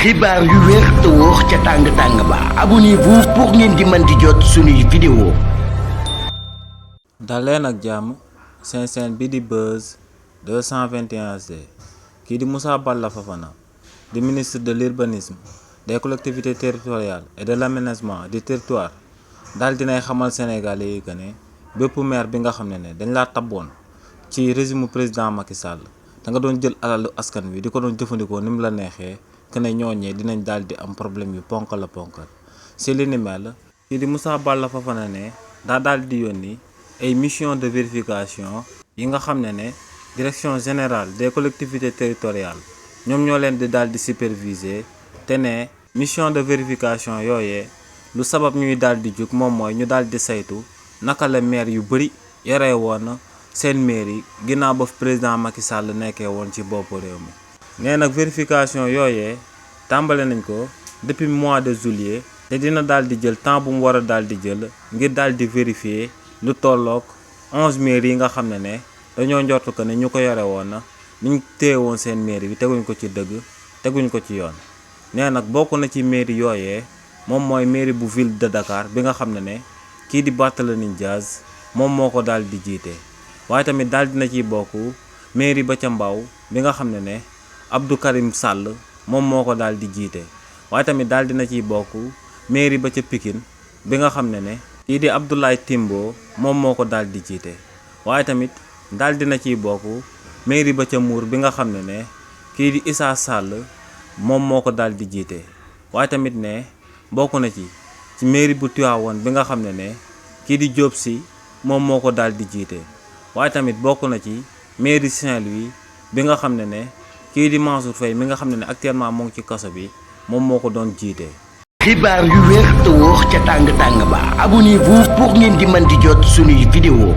xibaar yu wér te wóor ca tàng ba abonnez-vous pour ngeen di mën di jot suñuy vidéo. daleen ak jàmm seen chaîne bi di Buzz 221 kii di Moussa Balla Fofana di ministre de l'urbanisme des collectivités territoriales et de l'aménagement du territoire daal dinay xamal Sénégalais yi que ne bépp maire bi nga xam ne dañ laa tabboon ci régime président Macky Sall da nga doon jël alalu askan wi di ko doon jëfandikoo ni mu la neexee que ne ñooñee dinañ daal di am problème yu ponkal si li ni mel kii di Moussa Balla Fofana ne daa daal di yónni ay mission de vérification yi nga xam ne direction générale des collectivités territoriales ñoom ñoo leen di daal di superviser te ne mission de vérification yooyee lu sabab ñuy daal di jug moom mooy ñu daal di saytu naka la maire yu bëri yore woon seen mairie ginnaaw ba président Macky Sall nekkee woon ci bopp réew mi. nee nag vérification yooyee tàmbale nañ ko depuis mois de juillet te dina daal di jël temps bu mu war a daal di jël ngir daal di vérifier lu tolloog 11 mairies yi nga xam ne dañoo njort ko ne ñu ko yore woon na niñ téye woon seen mairie bi teguñ ko ci dëgg teguñ ko ci yoon. nee nag bokk na ci mairie yooyee moom mooy mairie bu ville de Dakar bi nga xam ne kii di Barthélémy Dias moom moo ko daal di jiite waaye tamit daal dina ciy bokk mairie ba ca Mbao bi nga xam ne Abdou Karim Sall moom moo ko daal di jiite waaye tamit daal dina ciy bokk mairie ba ca Pikine bi nga xam ne kii di Abdoulaye Timbo moom moo ko daal di jiite waaye tamit daal dina ciy bokk mairie ba ca Mbour bi nga xam ne kii di Issa Sall moom moo ko daal di jiite waaye tamit ne bokk na ci mairie bu Tivaouane bi nga xam ne kii di Diop Sy moom moo ko daal di jiite waaye tamit bokk na ci mairie Saint-Louis bi nga xam ne kii di Mansour Faye mi nga xam ne actuellement moo ngi ci kaso bi moom moo ko doon jiite. xibaar yu wér te wóor ca tàng ba abonnez-vous pour ngeen di mën di jot suñuy vidéo.